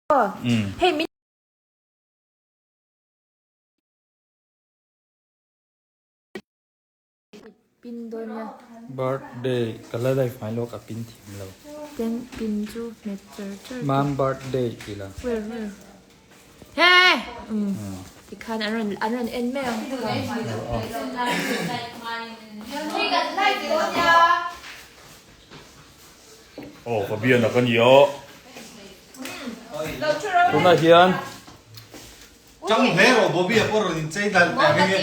Hei min pin dawn nia. Birthday ka la live mai lo ka pin thiam lo. Ten pin chu hmet char char. Mam birthday ti la. Where where. He. Um. Tikhan an rawn an rawn en mai ang. Hei kan live dawn nia. Aw ka bian a ka ni a. Tunah hian Chang hle rawh Bobby a pawh rawn inchei dal teh ang e.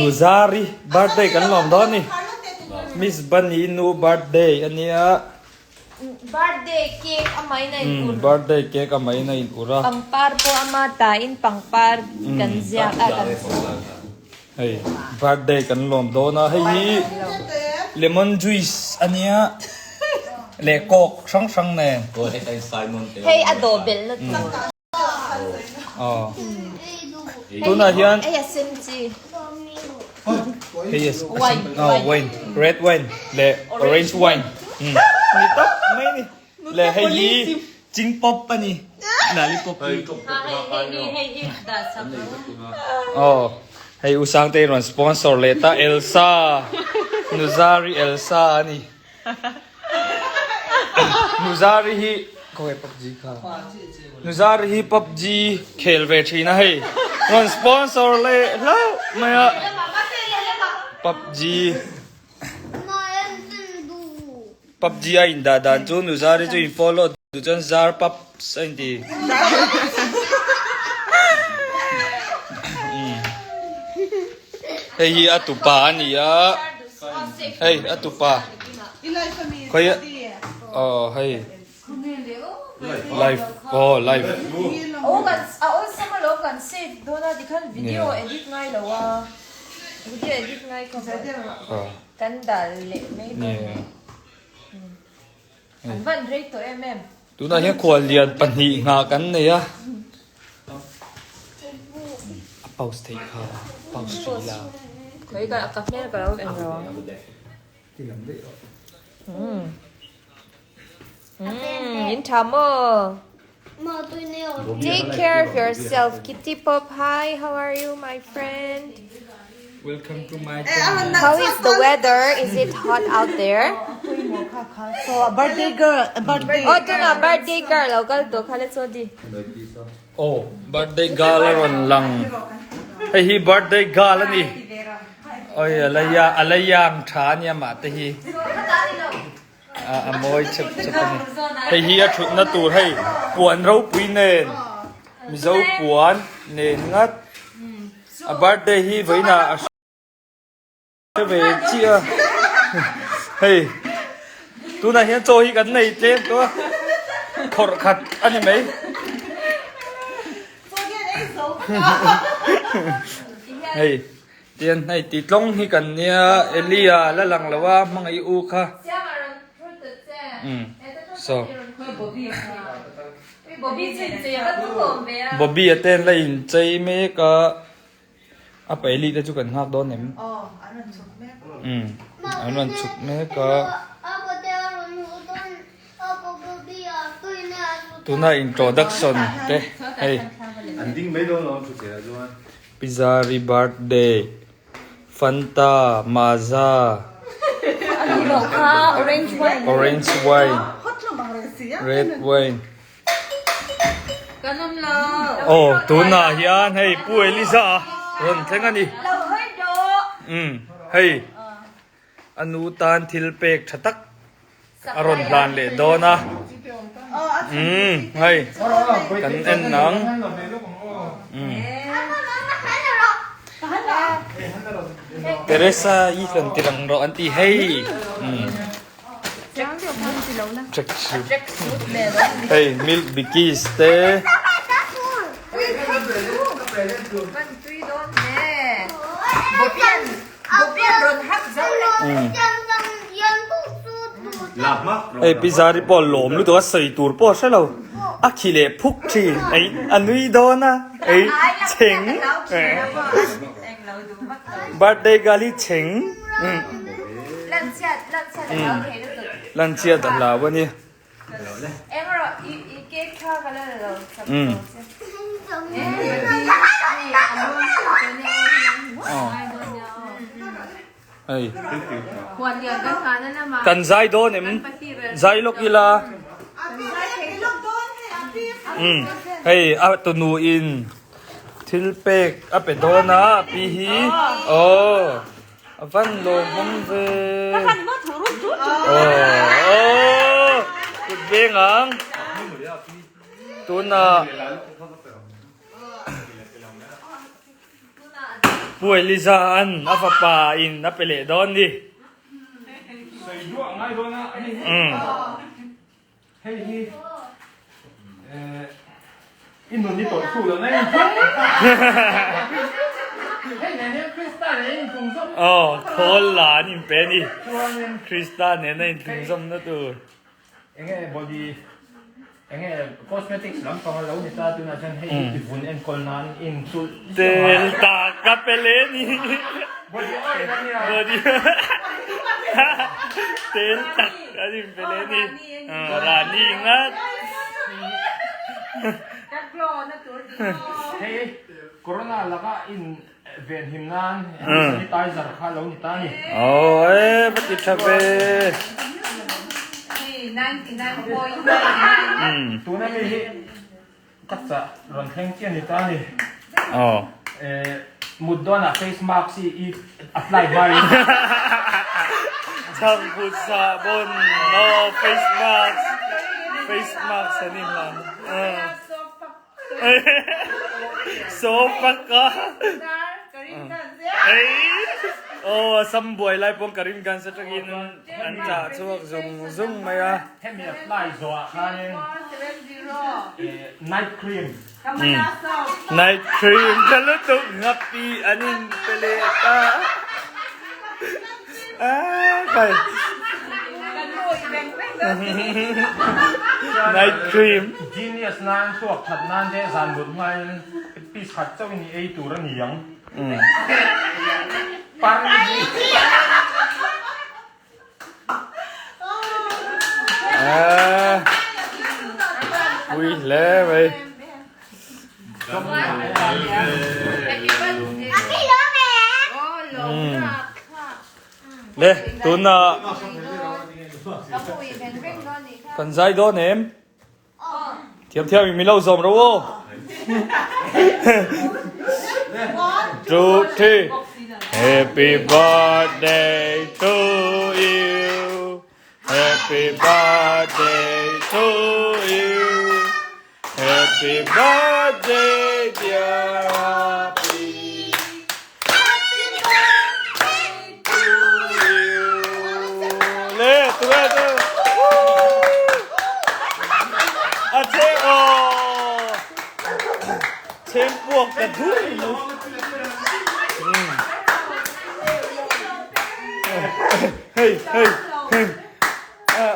Nuzari birthday kan lawm dawn a ni. Miss Bunny nu birthday a nia. Birthday cake a main a in ur. Birthday cake a main a in ur a. Pangpar pawh ama tain pangpar kan ziak a kan. Hei birthday kan lawm dawn a hei hi lemon juice a nia leh coke hrang hrang nen. Hei a dawh belh na tur. Aw tunah hian Hei a sen chi. Hei a sen aw wine red wine leh orange wine ni tak mai a ni. Leh hei hi ching pawp a ni. Lollipop hi. Aw hei U Sangtei rawn sponsor leh ta Elsa Nuzari Elsa a ni. Nuzari hi khawnge PUBG kha Nuzari hi PUBG khel ve thin a hei rawn sponsor leh hlauh mai a PUBG. Pubg a indah dan chu Nuzari chu in follow duh chuan Zar Pubs a inti. Hei hi a tupa a ni a, hei a tupa. Khawi aw hei live aw live. Aw kan a awlsam alawm kan save dawn a tikhan video edit ngai lo a video edit ngai khawp a. Kan dal leh mai dawn. An van rei tawh em em. Tunah hian khual lian pahnih nghah kan nei a. A pause theih kha pause hrih la. Khawi ka ka hmel ka lo en lo ang. In tha maw? Take care of yourself Kitty Pop Hi how are you my friend Welcome to my channel How is the weather is it hot out there So birthday girl birthday Oh tuna birthday girl lo kal tawh kha let's di Oh birthday girl a rawn lang hei hi birthday girl a ni oi alaya alayang tha ania mah te hi A mawi chep chep a ni. Hei hi a thutna tur hei puan ropui nen Mizo puan nen ngat a birthday hi vawiinah a hre ve chiah a hei tunah hian chaw hi kan nei tlem tawh a khawrh khat a ni mai. Hei. Tian hei ti tlawng hi kan nia Elia la lang lo a hmangaih u kha umm so Bobby a ten la in chei mek a a pa Eli te chu kan nghak dawn em umm an rawn chhuk mek a tuna introduction te hei. Pizari birthday Fanta Maaza Orange wine Red wine Aw tunah hian hei Pu Eliza rawn thleng a ni umm hei a nu tan thil pek tha tak a rawn hlan leh dawn a umm hei kan en ang umm Teresa i rawn ti lang rawh an ti hei umm hei milk bikis te. Hei pi Zari pawh lawm lutuk a sawi tur pawh a hre lo a khi leh phuk thin ei a nui dawn a ei chheng birthday girl hi chheng lanchhiat a hlau a ni. Hei. Kan zai dawn em? Zai lawk ila. Umm hei a tunu in thil pek a pe dawn a a pi hi aw a van lawmawm ve aw aw kut veng ang tunah. Pu Eliza an a fapa in a pe leh dawn ni. Sawi duah ngai dawn a hei hi. Hei hi eh i nun i tawih thu lo na in thung. Hei nen hian Krista nen a inthung zawm. Aw khawl la an inpe a ni. Krista nen a inthung zawmna tur. Enge body enge cosmetics lampang a lo ni ta tunah chuan hei hi tivun enkawl nan in chulh Tel tak a pe le ni. Body oil a nia. Body Tel tak a in pe le ni. Rani ngat. Hei corona laka in Venhim nan sanitizer kha lo ni ta ni. Aw e va ti tha ve. Tuna mi hi ka chah rawn thleng chiah ni ta ni. Aw. Mut dawnah face mask hi i apply hma in. Chhangphut sahbawn aw face mask face mask an inhlan. Sawpaka Aw a sam buai lai pawh Karim Ganj atangin an chah chhuak zung zung mai a. Hemi apply zawhah khanin night cream. Night cream ka lutuk ngapi an in pe leh ta. Night cream. Genius nan chhuak that nan te zan mut hmain piece khat chauh in i ei tur a ni ang. Pui hle mai. Le tuna kan zai dawn em? Thiam thiam in min lo zawm ro aw. Two, three. Happy birthday to you. Happy birthday to you. Happy birthday dear Happy. Happy birthday to you. Le, tu e tu. A che aw. Chem puak ta dur lu. Hey, hey, hey.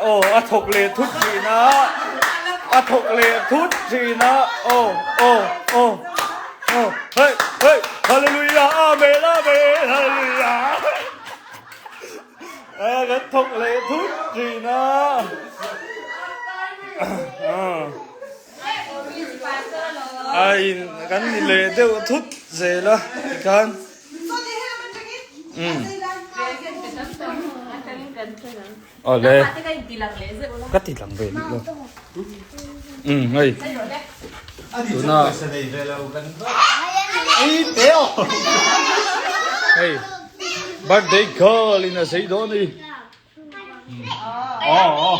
Aw a thawk leh thut thin a, a thawk leh thut thin a, aw aw aw aw hey hey hallelujah amen amen hallelujah a kan thawk leh thut thin a a in kan ni leh deuh thut zel a tikhan. Awle ka ti lang ve lo um hei tuna hei birthday girl in a sei dawn ni aw aw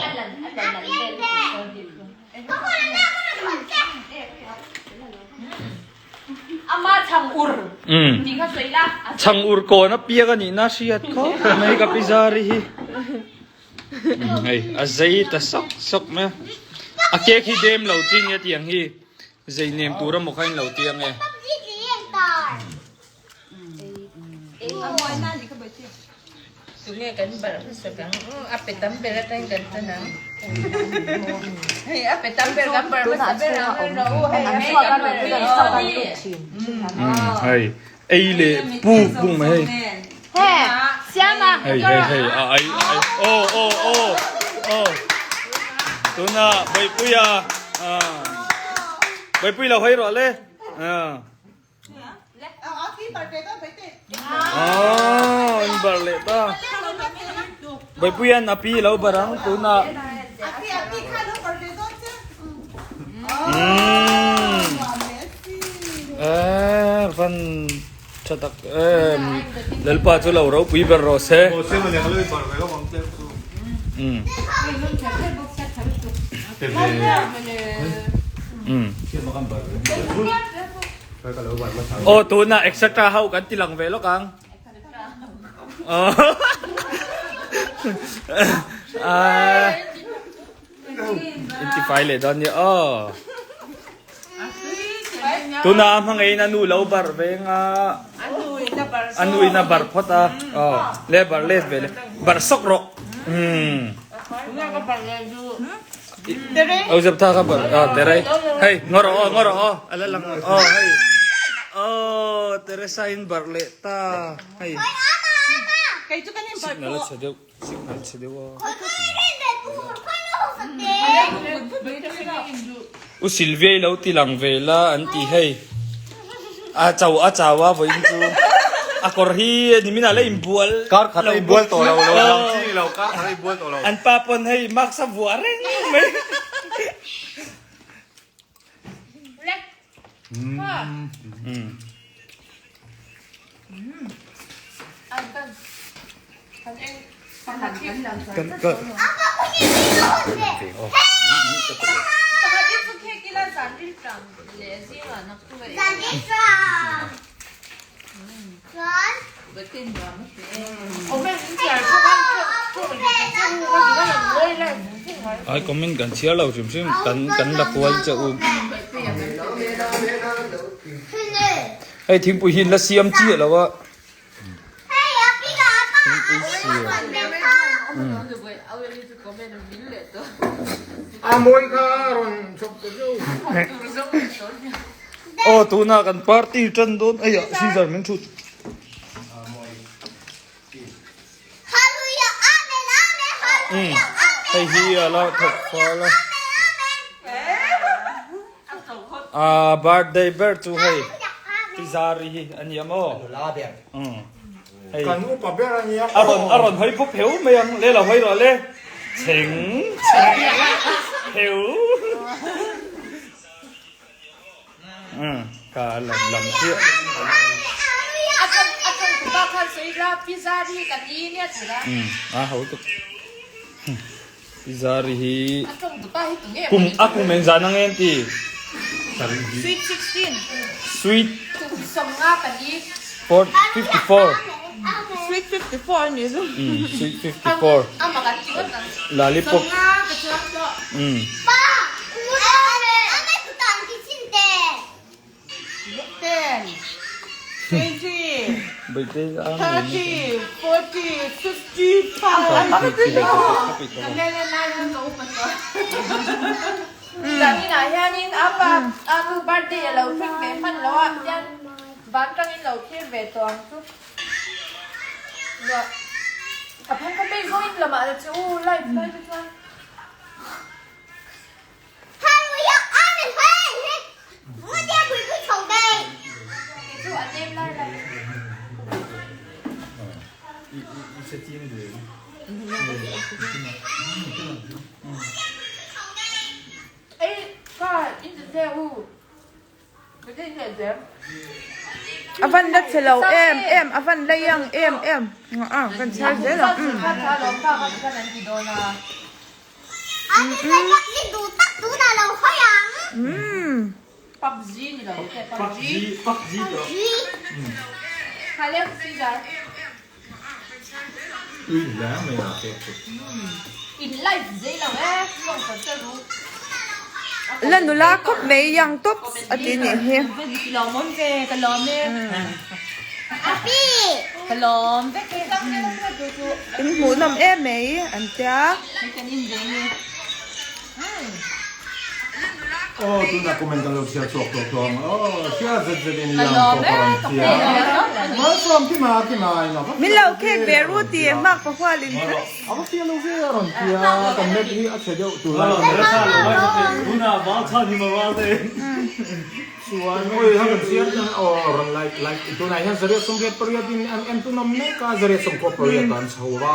Chhang ur kawn a piak a nihna hriat khawp mai ka pi zari hi. Hei a zei ta sawk sawk mai a. A cake hi dem lo chi nia tiang hi zei nem tur emaw kha in lo ti ange. Tunge kan barh hmasak ang? A pe tam ber atangin kan tan ang. Hei a pe tam ber kan barh hmasa ber ang ro u hei a pe tam ber Hei ei leh puk bung mai hei. Hei hei hei a ai ai aw aw aw aw. Tuna Bawihpuia Bawihpui lo hawi rawh le. Aww an bar leh ta. Bawihpuian a pi lo bar ang tuna. Umm. Eh van tha tak em. Lalpa chu lo ropui ber rawh se. Umm. Umm. Aw tuna etc ho kan ti lang ve lawk ang. Intifai leh dawn nia aw. Tuna a hmangeiin a nu lo bar veng a. A nu in a bar phawt a. Aw le bar let ve le. Bar sawk rawh. Umm. Au zep tha kha bar a tere. Hei ngawr aw ngawr aw a la lang aw hei. Aw Teresa in bar leh ta hei. Signal a chhe deuh signal chhe deuh aw. U Sylvia i lo ti lang ve la an ti hei. A chau a chau a vawiin chu a kawr hi nimin ah la inbual Kar khat a inbual tawh lo lo lang chi lo kar khat a inbual tawh lo. An pa pawn hei mask a vuah reng mai. Kan ka Ai comment kan chhiar lo hrim hrim kan kan la kual che u. Hei thingpui hi la siam chiah lo a. Thingpui siam. Aw tuna kan party tan dawn ai ah scissor min thut. Hei hi a la thawk fal a. A birthday ber chu hei Pizari hi a ni ang aw. Hei. Kan upa ber a nia. A rawn a rawn hawi pawp heu mai ang le lo hawi rawh le. Chheng chheng heu. Ka lam lam chiah. A ho tuk. Pizari hi kum a kum eng zan ang em ti? Sweet 16. Sweet. 54. 54. Sweet 54 ni chu. Sweet 54. Lollipop. 10, 20, 30, 40, 55. Zaninah hianin a pa a nu birthday a lo thleng ve hman lo a, tian van tangin lo thlir ve tawh ang chu. A phang ka pei zawngin lamah la che u live lai te chuan. A van la che lo em em a van la yang em em a kan chhiar zel ang umm. Umm. La nula khawp mai yang tawp a ti nih hi. In hmuh nawm em mai an tia. Aw tunah comment kan lo chhiar chhuak tawh tawh ang aw hria zet zet in liang tawh ka rawn chhiar Malsawm kima kima in ava Min lo khek ve ru ti hmak pahual in A va fiah lo ve a rawn tia kan net hi a chhe deuh tur a Chuan oi ha kan chhiar chuan aw rawn like like tunah hian zariat 88 in an en tunawm mek a zariat 98 an chho va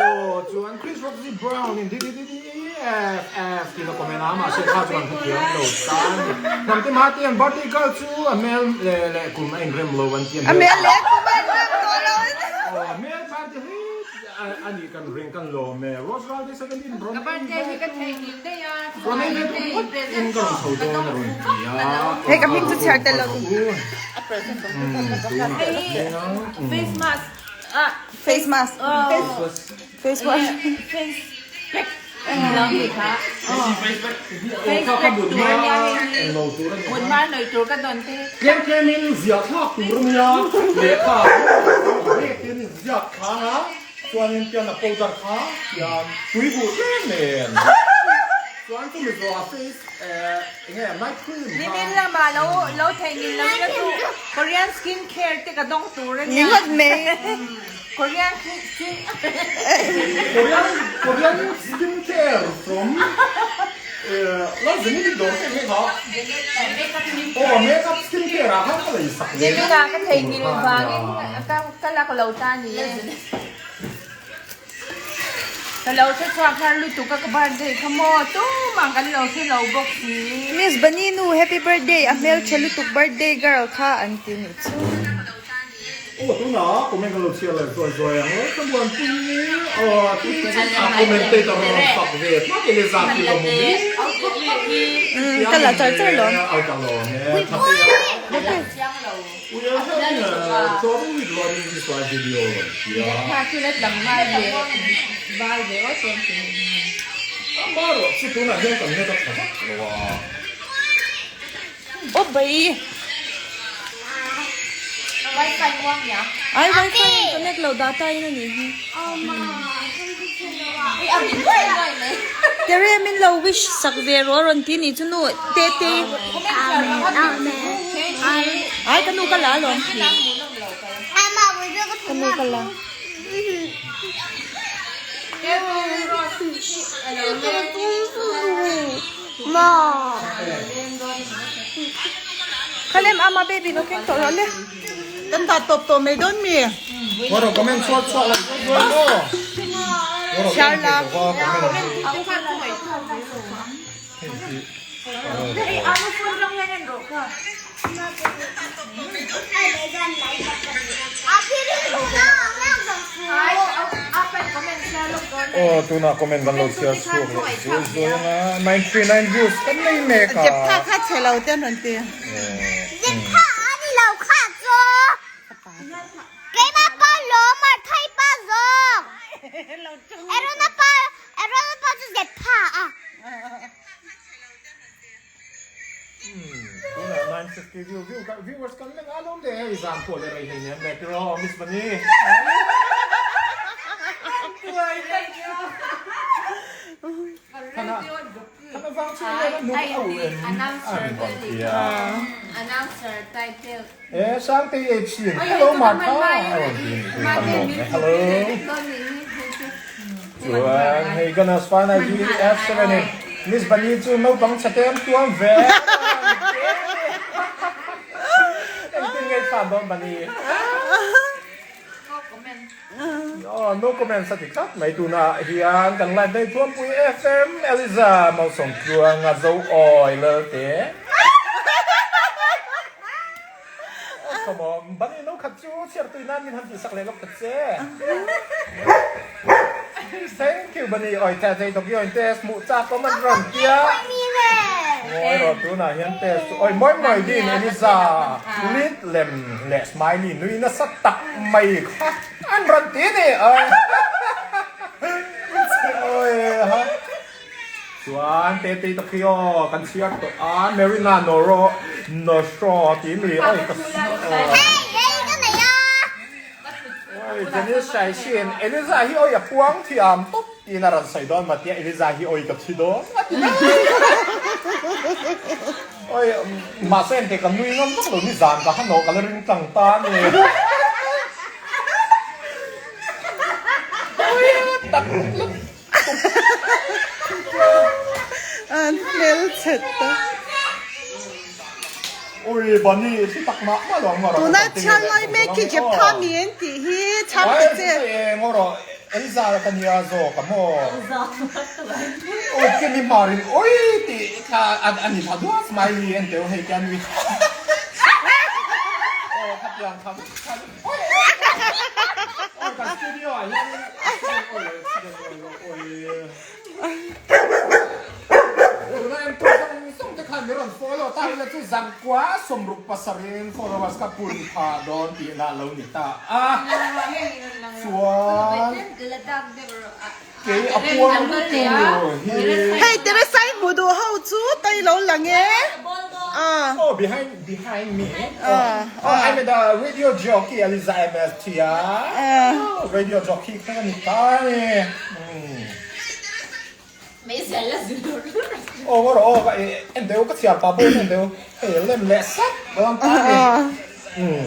aw chuan Chris Roxy Brown in DDDDF F tiin a comment a mahse kha chuan hrethiam lo ta a ni. Hnamte Mate hian birthday girl chu a hmel leh kum a inrem lo an ti a hmel leh kum a inrem tawh lo a ni. Aw hmel khan ti hle a nih kan ring kan lawm e. Rose Ralde 17 rawn Ka birthday hi ka theihnghilh daih a rawn ei ve duh phawt in ka rawn chho dawn a rawn ti a. Hei ka hming chu chhiar tel lo. Face mask Face mask. Face wash. Face pack lo ni kha. Face pack tur a nia hei hi. Mut hma nawi tur ka dawn te. Tlem tlem in ziah thlak tur a nia lehkha leh hian in ziak thlang a chuanin tian a powder kha tian tui buh tlem nen chuan chumi zawhah face eng nge night cream kha. Nimin lamah lo lo theihnghilh lo ila chu Korean skin care te ka dawng tur a nia. Ni ngawt mai. Korean skin Korean Korean skin care from la zini ni dawr te nge kha oh makeup skin care ah khan ka lei sak ve Nimin ah ka theihnghilh vangin ka ka lak lo ta ni e Ka lo hre chhuak har lutuk a ka birthday kha maw tumah kan lo hre lo bawk si. Miss Bunny nu happy birthday a hmeltha lutuk birthday girl kha an ti nih chu. Aw tunah comment kan lo chhiar leh zuai zuai ang lo ka buan pui aw a commentator rawn fak ve hmak i le zat hi lo hmu mi Ka la char char lo. Ai ka lawm e tha te We are having a trouble with loading this live video rawn tia. Ama erawh chu tunah hian kan net a tha vak lo a. Aw bai. Wifi muang nia. Ai wifi in connect lo data in a nih hi. Tere min lo wish sak ve rawh a rawn ti nih chu nu te te. Ai ka nu ka la alawm. Ka nu ka la. Khalem ama baby no keng tawh rawh le. Kan dah tawp tawh mai dawn mi? Warawh comment chhuat chhuak la chuan aw. Share la. Aw tunah comment kan lo chhiar chhuak leh zuai zuai anga 939 views kan nei mek a. Zeptha kha chhe lo te an rawn ti. Zeptha a ni lo kha chu. Keimah pa lawm ar thai pa zawk. Arona pa Arona pa chu Zeptha a. Tunah 950 view view ka viewers kan leng a lawm le hei zan pawh le rei hei nem le tiraw Miss Bunny. Thana thana vang chu le nu au em an bang tia. Announcer title. E Sangte HC hello Martha a rawn ti ni kan lawm e hello. Chuan hei Gunners Final GF7 in Miss Bunny chu naupang chhe te an tuam ve Engtin nge i chhan dawn Bunny? Aw no comments a ti tlat mai tunah hian kan live daih Thuampui FM Eliza Malsawmtluanga zo awi Lalte. Come on, Bunny no khat chu chhiar tui nan min han tih sak leh lawk ta che. Thank you Bunny, oi the thei Tokyo in test hmuh chak awm an rawn tia. Ngawi rawh tunah hian test chu oi mawi mawi din Eliza lit lem leh smiley nui nasa tak mai kha an rawn ti ni. Oi ha. Chuan Tete Tokyo kan chhiar tawh a, Marina Noro Nosho tih mi oi ka Oi Janice Shaishin Eliza hi oi a puang thiam tawp tiin a rawn sawi dawn matia Eliza hi oi ka thi dawn a ti mai. Oi mahse ente ka nui ngam vak lo ni zan ka hanawh ka la ring tlang ta a ni. Oi tak lutuk. An hmel chhet ta. Oi Bunny hi tak mah mah lo ang Tuna chhiar lai mek hi Jeptha mi an tih hi chhang ta che. Ngaw rawh Elza ka nia zawk a maw. Oi Kimi hmarin oi tih kha a ni thla duak smiley en teu hei khian nui aw khatiang kha vek khan oi oi kan studio ah hian oi oi Tuna em tu zawng zawng te khan min rawn follow ta ila chu zangkua 67 in followers ka pun pha dawn tihna a lo ni ta a chuan kei a puang tu hi. Hei Teresai hmu duh ho chu tai lo lang e. Oh behind behind me oh I'm the radio jockey Aliza MST a radio jockey kha ka ni ta a ni. Aw ngaw rawh aw ka en deuh ka chhiar pah pawh in en deuh hei lem leh sap dawn ta ni umm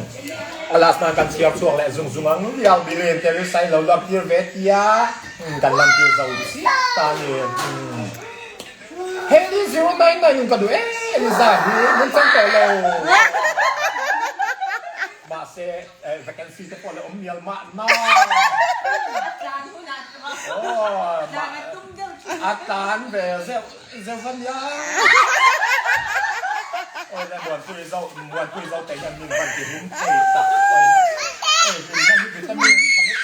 a last nan kan chhiar chhuak leh zung zung ang riau bilin teresa in lo lam tir ve tia umm kan lam tir zo chiah ta ni umm Haley 099 in ka duh em Eliza hi min chang tawh lo mahse vacancy te pawh la awm mial mahna. A tlan ve zeuh zeuh a nia. Oi le Muanpui zo Muanpui zo te hian min van ti hum thei tak. Oi oi hlim na hi vitamin tha lut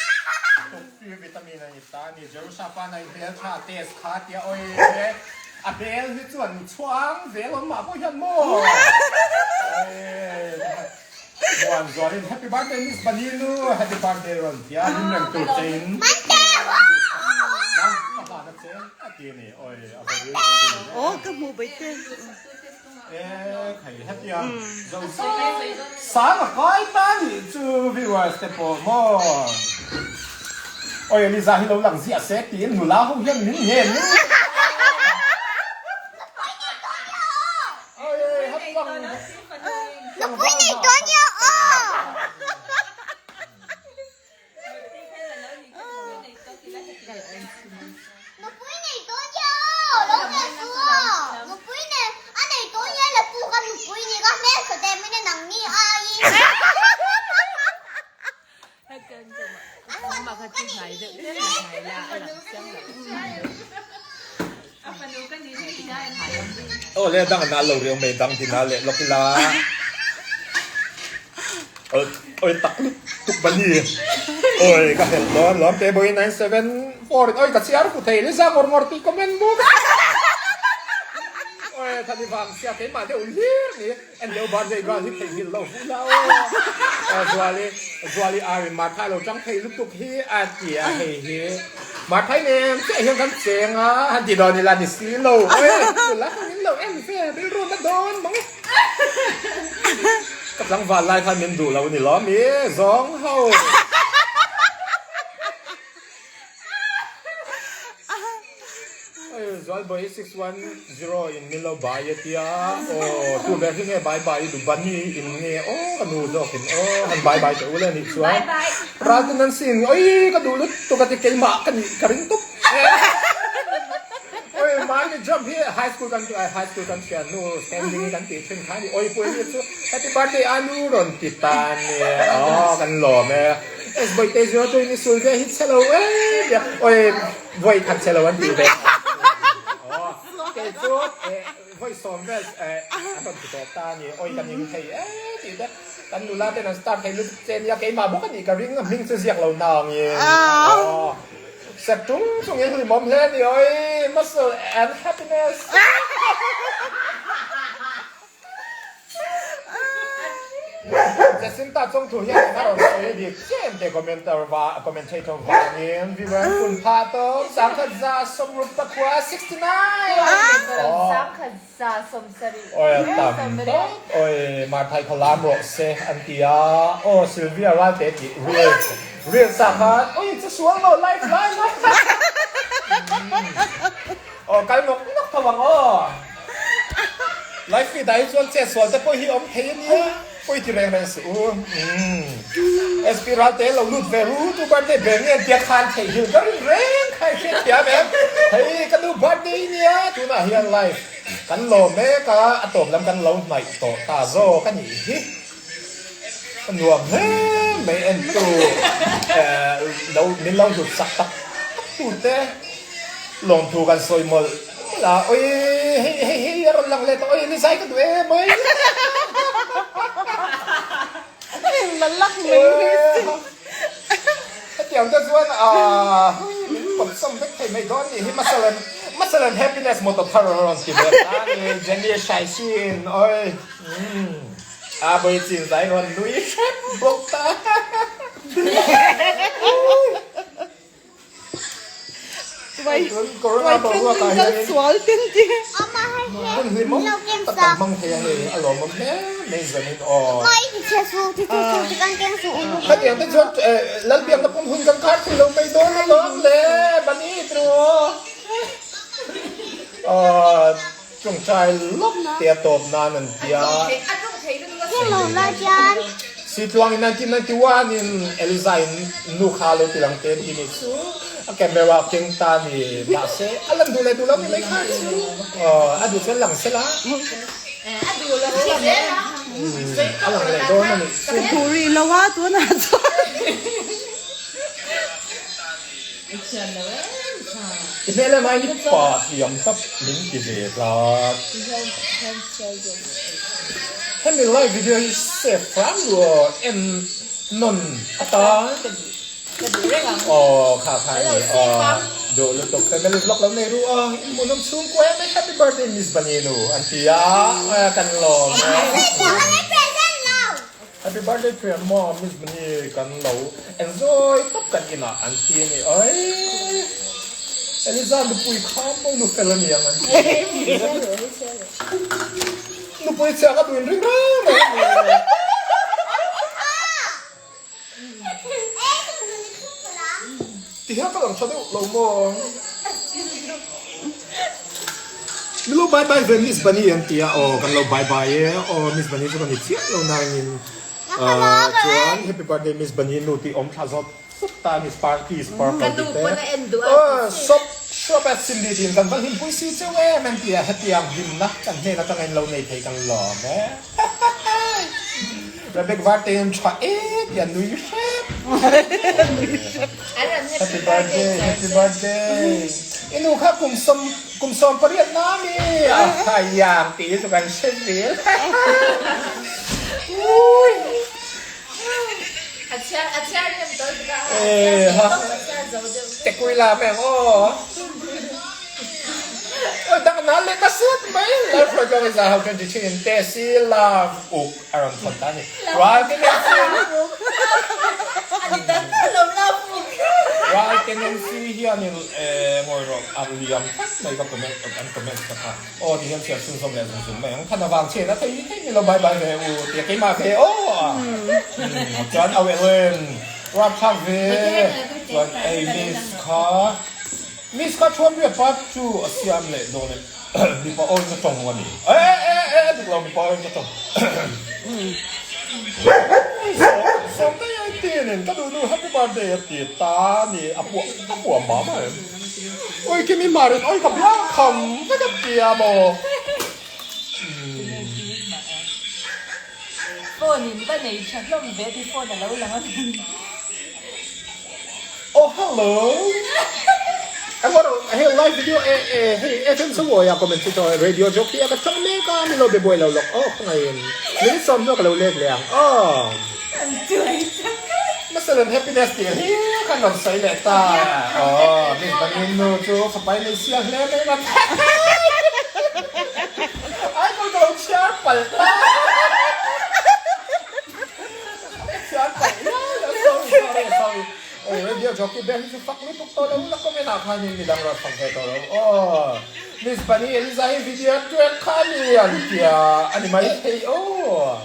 tuk pi vitamin a ni ta a ni. Jerusha pa na in hmel tha test kha tia oi a hmel hi chuan chhuang zel awm mah pawh hian maw. Oi Muan zualin happy birthday miss Baninu happy birthday rawn tia hlim reng tur che in ka hlan a che a ti a ni oi a va ril thin e. Aw ka hmuh bai te. E khai hetia zo sang a kai ta nih chu viewers te pawh maw oi Eliza hi lo lang ziah se tiin nula ho hian min ngen oi hapang Nupui nei dawn nia aw. Nupui nei dawn nia aw lo ve su aw. Nupui nei a nei dawn nia le pu ka nupui ni ka hmeltha te min en ang ni ai. Aw le dang na lo riau mai dang tin a leh lawk ila oi tak lut tuk bani oi ka helh dawn lawm te boy 974 in oi ka chhiar fu thei le za ngawr ngawr tih comment bawk oi thani vang sia keimah deuh hlir ni. En deuh birthday girl hi theihnghilh lo fuh la aw. Zuali Zuali ar in Marthai lo chang thei lutuk hi a ti a hei hi Marthai nen chiah hian kan cheng a han ti dawn ila ni si lo e nula kha min lo en ve rilru na dawn mang e ka tlangval lai khan min duh lo ni lawm i zawng ho. Zualbawi 610 in min lo bai a tia aw tu ber hi nge bai bai i duh bunny in nge aw ka nu zawk in aw han bai bai teh ule nih chuan ral ten an sin oi ka duh lutuk a ti keimah ka nih ka ring tup oi mahni jump hi high school kan high school kan hria nu standing hi kan tih thin kha ni oi pawh hi chu happy birthday anu rawn ti ta nia aw kan lawm e. Vawi te zir tuin i sul ve hi che lo em nia. Oi vawi khat che lo an tih ve aw kei chu vawi sawm vel an rawn ti tawh ta a ni. Oi ka ning thei e tih te kan nula ten an start thei lutuk che nia keimah bawk a nih ka ring a hming chu ziak lo nangin aw sep tung chungin hlimawm hle a ni oi muscle and happiness. Jacinta chawngthu hian eng a rawn sawi dik chiah em teh commenter va commentator vangin viewer an pun phah tawp 1969 Oi a tam tawp oi Marthai khaw lam rawh se an ti a aw Sylvia Ralte tih reels reels ah khan oi che sual lo live lai aw kal nawk nawk tho ang aw. Live feed ah hi chuan chetsual te pawh hi awm thei a nia, pawi ti reng reng suh u. SP Ralte lo lut ve ru tu birthday ber nge tia khan theih hil ka rin reng kha i hriat thiam em? Hei ka nu birthday nia tunah hian live kan lawm mek a, a tawp lam kan lo hnaih tawh ta zawk a nih hi. Ka nuam hle mai entu lo min lo hlut sak tak tak tute lawmthu kan sawi mawlh mawlh a, oi hei hei hei a rawn lang leh tawh oi Lizai ka duh em oi hetiang te chuan ah hui min pawt sawm vek thei mai dawn nih hi masalan masalan happiness motor thar a rawn ti ve ta ni Jenny Shaishin oi. A bawi chin zai rawn nui hrep bawk ta. Tuai Corona boruak ah hianin sual ten ti. Hun hlimawm tak kan hmang thei a hei a lawmawm hle mai zanin aw. Khatiang te chuan Lalbiakna pum hun kan kar thei lo mai dawn alawm le Bunny tru aw. Tawngtai lawk te a tawp nan an ti a. Sitluang in 1991 in Eliza in nu kha lo ti lang te ti ni chu a camera keng ta ni mahse a lang duh leh duh lo ni mai kha chu a duh chuan lang sela a lang leh dawn a nih chu. Ka duh rih lo a tunah chuan. I hmel em ai ni pa thiam tlat min ti ve tlat. Hemi live video hi save hram lu aw en nawn atan. Aw kha kha ni aw duh lutuk family vlog lo nei ru aw in hmuhnawm chhungkua em happy birthday miss Baninu an ti a kan lawm e. Happy birthday to your mom Miss Bunny kan lo enjoy tawp kan inah an ti a ni oi Eliza nupui kha maw nu fel a ni ang an ti nupui chhiah ka duh in ring reng reng a ni. Ti hian ka lang tha deuh lo maw? Min lo bye bye ve Miss Bunny an ti a, aw kan lo bye bye e, aw Miss Bunny chu ka ni chiah lo nangin chuan happy birthday Miss Bunny nu tih awm thla zawt zawt ta ni Sparky Sparkle tih te aw shop shop at Cindy tiin kan va hlimpui si cheu em an ti a, hetiang hlimna kan hnen atanga in lo nei thei kan lawm e. Rebecca Varte an tha e ti a nui hrep. Happy birthday, happy birthday. I nu kha kum som kum som pariat na mi. A yang ti chu kan hre zel. Ui. Eh ha. Te kui la meng aw. Oi dang na le ta sut mai. Life project is a how 23 in te si love uk. A rawn thawn ta a ni. Ralte Nancy hianin ngawi rawh a liam tlat mai ka comment an comment kha kha aw ti hian chhiar chhunzawm leh zung zung mai ang khan avang chhen a thei thei ni lo bye bye ve u tia keimah ve aw chuan au Ellen rapthlak ve chuan ei miss kha miss kha thuam riat pa chu a siam leh dawn e. Mipa awin ka tawng a ni. E e e a dik lo mipa awin ka tawng. Sawm daih ai tin in ka duh nu happy birthday a ti ta ni a puah a puah mah mah em. Oi kimi marin oi ka biang kham vek a tia maw. Phone in va nei tha hlawm ve ti phone a lo lang a ni. Oh hello. Engmah rawh hei live video e e hei FM Sawawi ah comment chu tawh radio jockey a ka chang mek a min lo be buai lo lawk aw khawngaihin minute sawm hnuah ka lo let leh ang aw. Masalan happiness tih hi khan rawn sawi leh ta aw miss Banin nu chu fapa in ei sial hle mai mat ai ka lo chhiar palh ta. Radio jockey ber hi chu fak lutuk tawh lo la comment ah khanin midang rawn fak ve tawh lo aw Miss Bunny Eliza hi video track kha a ni an tia a ni mai thei aw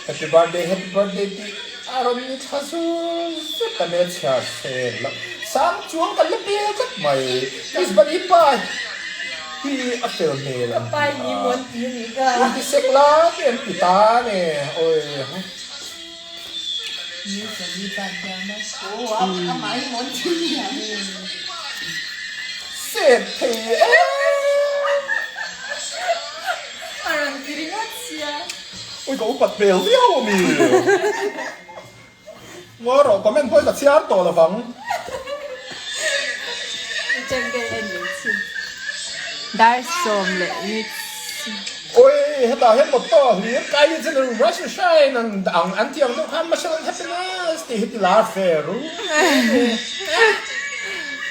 Happy birthday happy birthday tih a rawn ni thla zut zut a nia chhiar sen lo sang chuang kan la pel tlat mai Miss Bunny pa. Hi a fel hmel an ti a. Inti sek la te an ti ta a ni. Awi. Set thei em. Ui ka upat hmel viau a mi. Ngawi rawh comment pawh hi ka chhiar tawh lovang. Dar 10 leh ni. Oi hetah hian motor hlir Kylie Jenner Russia Shine ang ang an tih ang deuh khan Michelle and Happiness tih hi ti lar fe ru.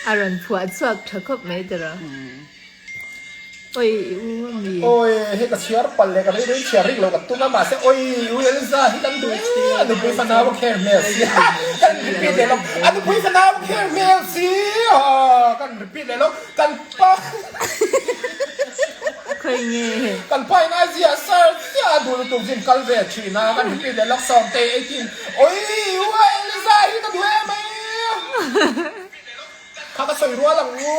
A rawn phuah chhuak tha khawp mai tiraw. Oi i u a mi. Oi hei ka chhiar palh leh ka rei rei chhiar rik lo ka tum a mahse oi u Elza hi kan duh e a nupui fanau a kher hmel si kan repeat leh lo a nupui fanau a kher hmel si kan repeat leh lo kan pa Khawi nge kan pa in a ziah sar chiah a duh lutuk zin kal ve thin a kan repeat leh lawk 7 18 oi u Elza hi ka duh em mai Kha ka sawi rual ang u.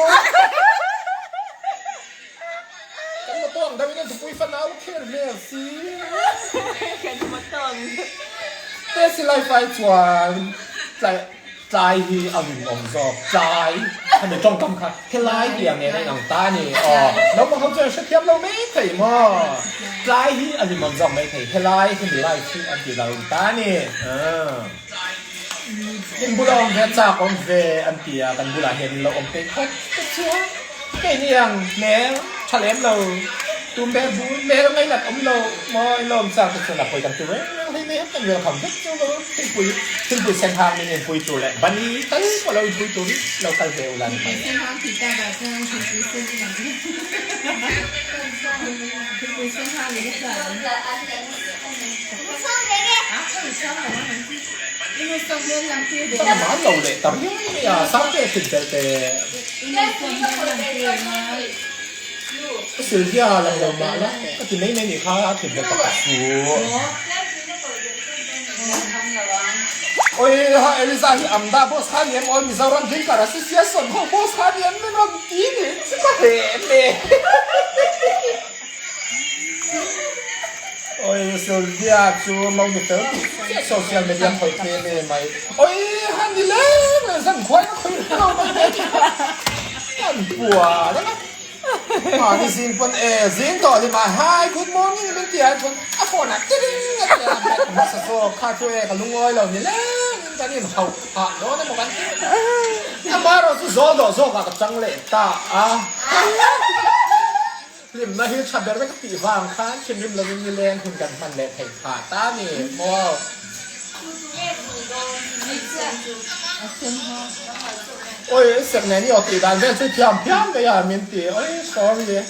Kan motor ang deuhin a zupui fanau kher hmel si. Kan motor ang deuh. Te silai fai chuan tlai tlai hi a rinawm zawk. Tlai hemi tawngkam kha helai tih ang nen a inang ta a ni. Aw naupang ho chuan hrethiam lo mai thei maw. Tlai hi a rinawm zawk mai thei. Helai hemi life hi an tih lo ta a ni. In bula awm ve chak awm ve an ti a, kan bulah hian in lo awm peih khawp te chuan keini ang hmel tha lem lo, tum ber bul hmel ngainat awm lo maw in lo awm chak te chuan a pawi kan ti reng reng hlei mai kan welcome vek chu lo thingpui thingpui sen hang min inpui tur leh bunny tal pawh lo inpui turin lo kal ve ula ni mai. Ka man lo leh ta riau mai a, Sangte a thin tel teh. Ka Sylvia lang lo mah la, ka ti mai mai nih kha a thin tel pakhat chu. Oi ha Eliza hi Amda boss kha ni em All Mizoram Drinker Association ho boss kha ni em min rawn ti nih chu ka hleh em e. Oi Sylvia chu lo ni fel tih chiah social media khawi tlem em mai. Oi han ni leng leh zan khuai ka khawi reng lo mai te kan pua reng a. Mahni zing pawn e zing tawh hlim ah hi good morning min ti ah chuan a phone ah tiring a ti a black hmasa zawk kha chu e ka lungawi lo ni leng in kan in hauh phah dawn emaw kan ti. Amaherawh chu zawl dawh zawk ah ka chang leh ta a. Hlimna hi tha ber vek a tih vang khan thinrim lovin nileng hun kan hman leh theih phah ta a ni maw? Oi sek nen i aw tih dan vel chu thiam phian mai a min ti oi sorry.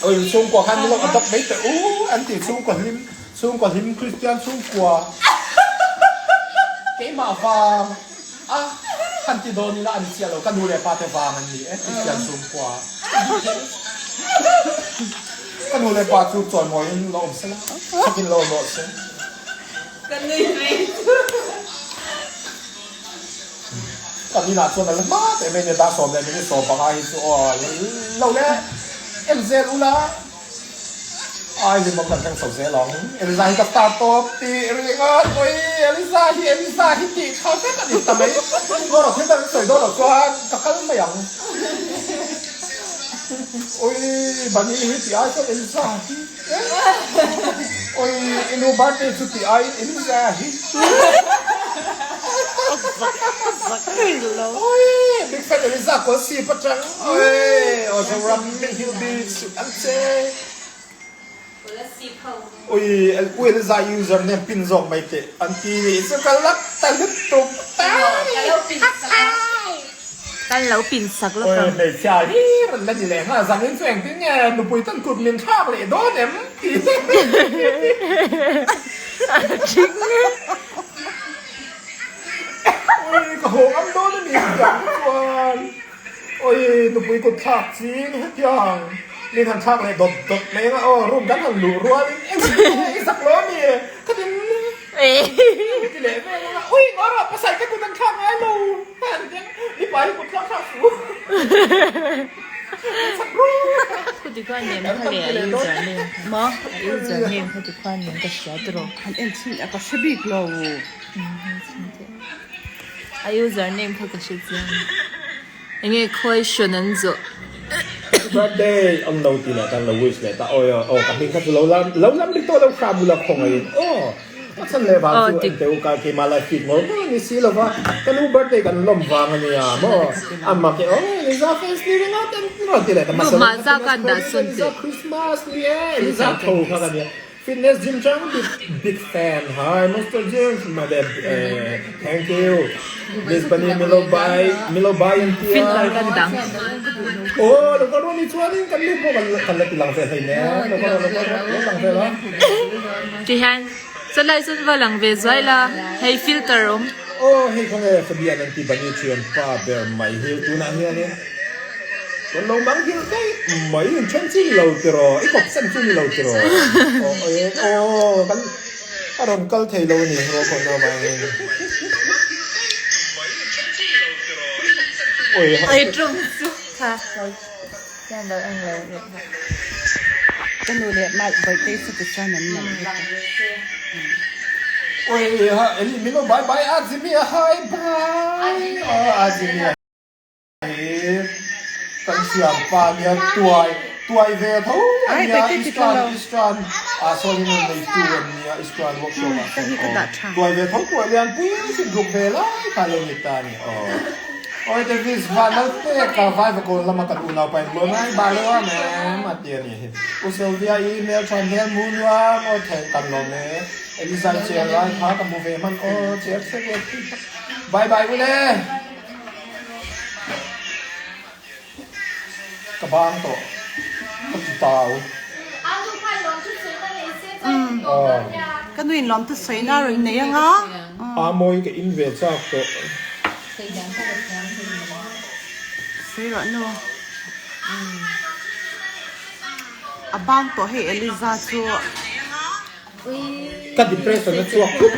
Oi chhungkua khan min lo adopt mai teh u an ti chhungkua hlim chhungkua hlim Christian chhungkua keimah vang. A, han ti dawn ila a ni chiah lo, ka nu leh pa te vang an ni e, Kristian chhungkua. Ka nu leh pa chu chawimawiin lo awm se la, chhakin lo awm rawh se. Ka nui mai chu. Kan inah chuan a la hma teh mai nia, dar 10 leh minute 15 hi chu aw lo le, en zel ula. Ai hlim awm kan thleng chho zel ang. Eliza hi ka star tawp tih ringawt ui Eliza hi Eliza hi tih tha vek a ni ta mai. Ngaw thil dang sawi dawn loh chuan ka kal mai ang. Ui Bunny hi tih ai chuan Eliza hi ui i nu birthday chu tih aiin Eliza hi. Ui big fan Eliza kawl sip atang ui aw Zoram min hil bik suh ang che. Ui u Eliza user name pin zawk mai teh an ti nih chu ka lak ta lutuk ta Kan lo pin sak lawk Oi ang. hmeichhia hi rawn la ni leh nghal zan in chu engtin nge nupui tan kut min thlak leh dawn em ti Oi ka haw ngam dawn a ni tiang chuan. Oi nupui kut thlak ching hetiang min han thlak leh dawt dawt mai anga aw room kan han luh rualin engtin nge i zak lo ami khatin ti leh vel anga ui ngawrah pasal te kut an thlak ngai lo han ti ang. I pa hi kut thlak thlak suh. Khuti khuan nem kha leh a user name kha. Maw? A user name kha ti khuan nem ka hria tiraw. Han en chhin a ka hre bik lo. A user name kha ka hre chiang. Enge khawi hrawn an zawh. Happy birthday an lo ti leh ta an lo wish leh ta awi aw ka hming kha chu lo lam lo lam ri tawh lo hram ula khawngaih in aw ka chhan leh vang chu en teh u ka keimah life feed ngawr ngawr a ni si lova ka nu birthday kan lawm vang a nia maw a mak e aw Eliza fans ni ringawt an rawn ti leh ta mahse Eliza Christmas ni e Eliza tho kha ka nia. Fitness gym chang big big fan hi monster gym my bad thank you miss bunny milo bai milo bai an tia filter kan dang oh lo ka ron ni chuan in kan nu pawh kan kan la ti lang ve hlei ne lo ka ron lo ka ron lo lang ve la ti hian chalai chuan va lang ve zuai la hei filter awm oh hei khawnge Fabian an ti bunny thian pa ber mai hi tunah hianin Kan lo mang nghilh daih mai in then chi ni lo tiraw i kawp sen chu ni lo tiraw aw e aw kan a rawn kal thei lo a ni ruahkhawhna avangin oi ha Oi tum chu kha hian lo eng lo leh ha. Ka nu leh Mike Bawihtei chu tichuan an nalh vek a. Oi ha Eli min lo bye bye a Jimmy a hi bye aw a Jimmy a. Hi kan siam pa nia tuai tuai ve tho a nia Eastern Eastern ah sawn in rawn nei tu an nia Eastern workshop ah sawn aw tuai ve tho tuai lian pui sin ruk ve lai kha lo ni ta a ni aw Awi Davis van lo pek a vai vakawn lama kan unau pa in lawn ai ba lo a mem a ti a ni hi U Sylvia i hmeltha hmel mu nuam aw theng kan lawm e Elizai chair lai kha ka hmu ve hman aw chair chhe ve bye bye ule. Ka bang tawh ka ti tau. Ka nu in lawm chu sawi na rawn nei anga. A mawi ka in ve chak tawh. Sawi rawh nu. A bang tawh hei Eliza chu. Ka depression a chhuak thut.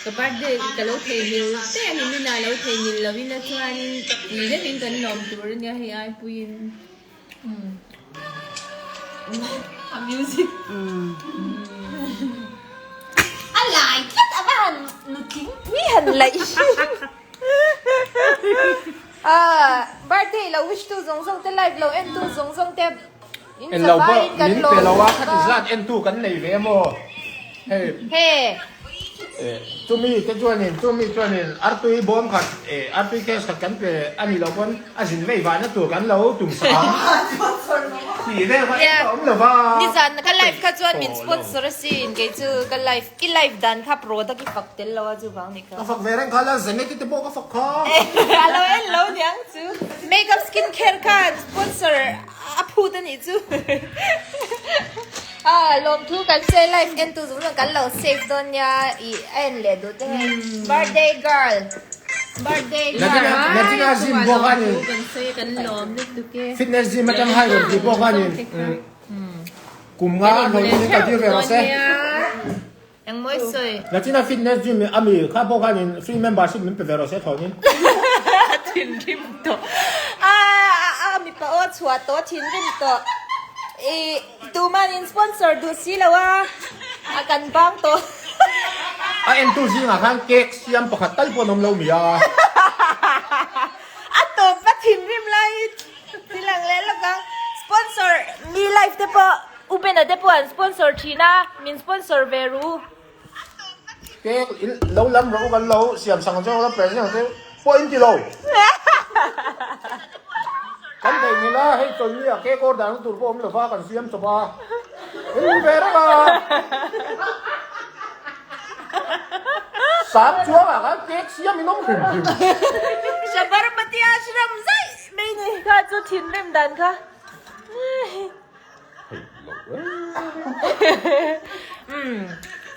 Ka birthday ka lo thei nil te a ni min a lo thei nil lo in a chuanin tui deuhin kan lawm tur a nia hei ai puiin a music A lai tlat a va han nutling pui han laih. Ah, birthday lo wish tu zawng zawng te live lo en tu zawng zawng te in En lo zavai in pawh kan min lawm pe lo a lutuk khati a. zat en tu kan nei ve maw hei He. Eh chumi te chuanin chumi chuanin artui bawm khat eh artui case khat kan pe a nih loh pawn a zin vei vahna tur kan lo tum sak ang tih vel kha Yeah. eng a awm lo va. Nizan ka live kha chuan min sponsor asin kei chu ka live i live dan kha product i fak tel lo a chuvang ni Ka fak ve reng kha la Zeneti te pawh ka fak kha. A lo en lo niang chu. Makeup skin care khan sponsor a phut a nih chu. Ah lawmthu kan sawi live en tu zawng zawng kan lo save dawn nia i a en leh duh te hei. Birthday girl. Birthday girl. Natina gym pawh khan in Kan sawi kan lawm lutuk e. Fitness gym atang hai rawn tih pawh khan in kum nga a hlawh in ka tir ve rawh se. Engmawi sawi. Nachina fitness gym a mi kha pawh khanin free membership min pe ve rawh se thlawnin. Thinrim tawh. A mipa aw chhuah tawh thinrim tawh. I tuman in sponsor duh si lo a, a kan bang tawh. A entu zingah khan cake siam pakhat tal pawh an awm lo mi a. A tawp a thinrim laiin tilang leh lawk ang. Sponsor mi life te pawh. U Bena te pawh an sponsor thin a, min sponsor ve ru. Cake in lo lam rawh u kan lo siam sang zawk lo present ang che pawh in ti lo. Kan thei ngil a, hei chawlhni ah cake order na tur pawh awm lova kan siam chawp a, in lu ve reng a. Sam chuang ah khan cake siam in awm hrim hrim. Sabarmati Ashram zaih mai ni kha chu thinrim dan kha.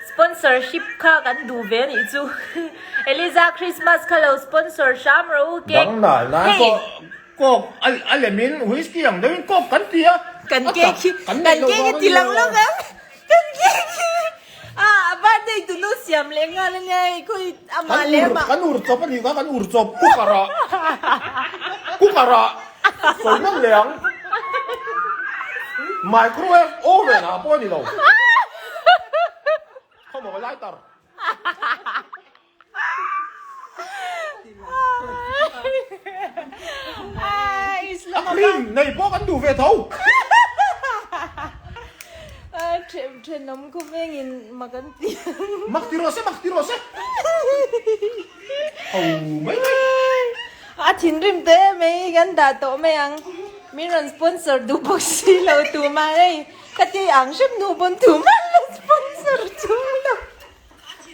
Sponsorship kha kan duh ve anih chu Eliza Christmas kha lo sponsor hram rawh u cake Dang nai nan pawh coke a lem in whisky ang deuh in coke kan ti a Kan cake hi kan cake hi ti lang lawk ang kan cake hi ah. Nei tunu siam leh nghal ania hei khawi amah leh amah. Kan ur chawp anih kha kan ur chawp cooker ah cooker ah sawi hman leh ang microwave oven ah pawh a ni lo khawmaw lighter. A cream nei pawh kan duh ve tho. Thenawm khawvengin mak an ti. Mak ti rawh se, mak ti rawh se. Ho mai mai. A thinrim teh em mai kan dah tawh mai ang. Min rawn sponsor duh bawk si lo tumah hei ka ti ang hrep hnu pawn tumah la sponsor chung lo.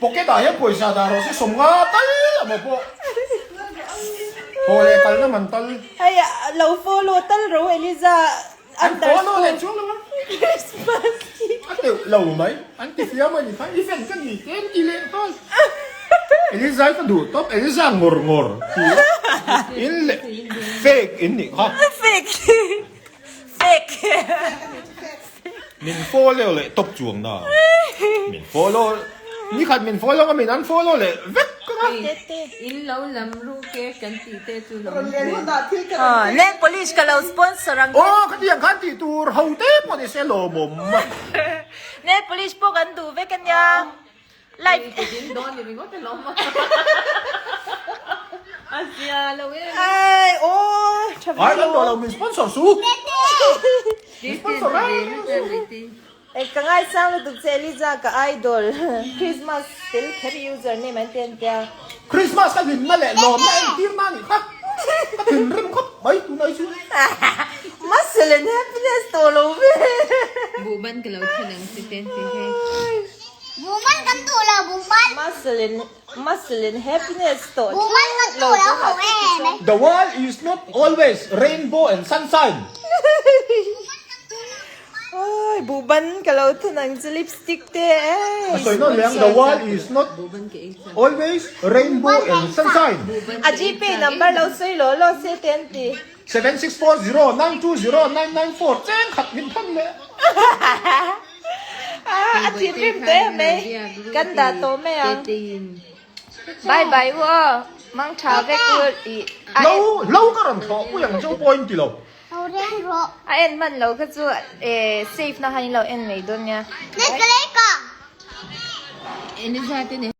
Pocket ah hian pawisa dah rawh se 50 tal a maw pawh. Haw leh kalna man tal. Hei lo follow tal ro Eliza An follow leh chuang lo a. Christmas hi. A teuh lo mai. An ti fiam a ni kha. I fan ka ni te an ti leh nghal. Eliza hi ka duh tawp. Eliza ngawr ngawr ti a. In leh fake in nih kha. Fake. Fake. Min follow leh tawp chuang na. Min follow nikhat min follow nga min unfollow leh vek ang a. In lo lam ru ke kan tih te chu lo ni. Nail polish ka lo sponsor ang che. Aw khatiang khan tih tur ho te pawh ni se lawmawm. Nail polish pawh kan duh vek ania. Live. Ai aw tha Ai kan duh lo min sponsor su. Min sponsor reng su. E ka ngaisang lutuk che Eliza ka idol Christmas tel kher user name an ti an tia. Christmas ka hlimna leh lawmna entir na anih kha. Ka thinrim khawp mai tunai chu. Muscle and happiness tawh lo ve. Buhban ka lo thlen ang che ten ti hei. Buhban kan duh lo buhban. Muscle and muscle and happiness tawh Buhban kan duh lo ho em e. The world is not always rainbow and sunshine. Oi buhban ka lo thun ang chu lipstick te e. A sawi nawn leh ang the world is not always rainbow and sunshine. A gpay number lo sawi law law se te an ti. 7640 920 994 cheng khat min thawn leh. A thinrim teh mai kan dah tawh mai ang. Bye bye u aw mang tha vek u i a Lo lo ka rawn thlawh pui ang chu pawh in ti lo. A en hman lo kha chu eh save na khan in lo en mai dawn nia.